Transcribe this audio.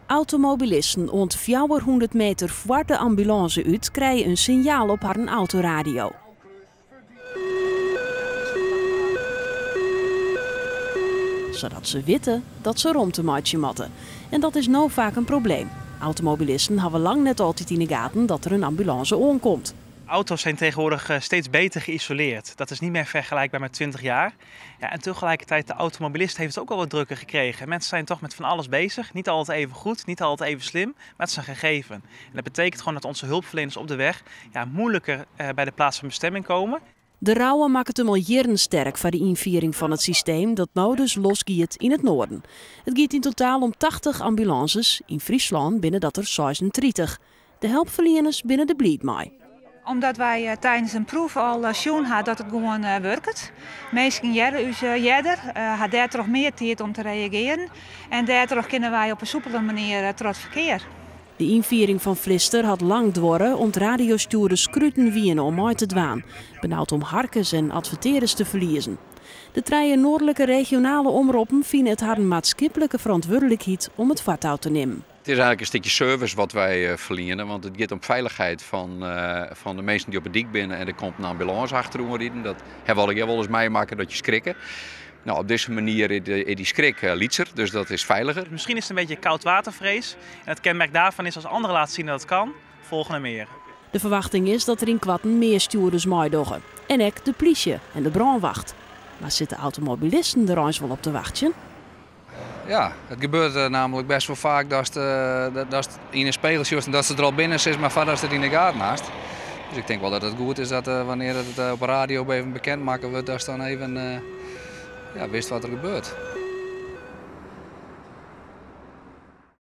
Automobilisten oant 400 meter foar de ambulânse út krije in sinjaal op harren autoradio. Sadat se witte dat se romte meitsje moatte. En dat is no faak in probleem. Automobilisten hawwe lang net altyd yn 'e gaten dat der in ambulânse oankomt. Auto's zijn tegenwoordig steeds beter geïsoleerd. Dat is niet meer vergelijkbaar met 20 jaar. Ja, en tegelijkertijd, de automobilist heeft het ook al wat drukker gekregen. Mensen zijn toch met van alles bezig. Niet altijd even goed, niet altijd even slim, maar het is een gegeven. En dat betekent gewoon dat onze hulpverleners op de weg, ja, moeilijker bij de plaats van bestemming komen. De Rouwe makket him al jierren sterk foar de ynfiering fan it systeem dat no dus losgiet yn it Noarden. It giet yn totaal om 80 ambulânses, yn Fryslân binne dat der 36. De helpferlieners binne der bliid mei. Omdat wy tidens in proef al sjoen ha dat it gewoan wurket. Minsken hearre ús earder, ha dêrtroch mear tiid om te reagearjen en dêrtroch kinne wy op in soepele manier troch it ferkear. De ynfiering fan Flister hat lang duorre om't radiostjoerders skruten wiene om mei te dwaan, benaud om harkers en advertearders te ferliezen. De trije noardlike regionale omroppen fine it harren maatskiplike ferantwurdlikheid om it foartou te nimmen. It is eigentlik in stikje service wat wy ferliene, want it giet om feilichheid fan de minsken dy't op de dyk binne en der komt in ambulânse achteroan riden. Dat hawwe we allegear wolris meimakke, dat je skrikke. Nou, op dizze manier is dy skrik lytser, dus dat is feiliger. Misschien is het een beetje koudwatervrees. En het kenmerk daarvan is als anderen laten zien dat het kan, volgen er meer. De ferwachting is dat der ynkoarten mear stjoerders meidogge. En ek de plysje en de brânwacht. Mar sitte automobilisten der eins wol op te wachtsjen? Ja, it gebeurt namelijk best wol faak datst yn in spegel sjochst en dat se der al binne, sis mar, foardatst it yn de gaten hast. Dus ik tink wol dat it goed is dat wannear't it op de radio even bekend makke wurdt, datst dan even, ja, witst wat der gebeurt.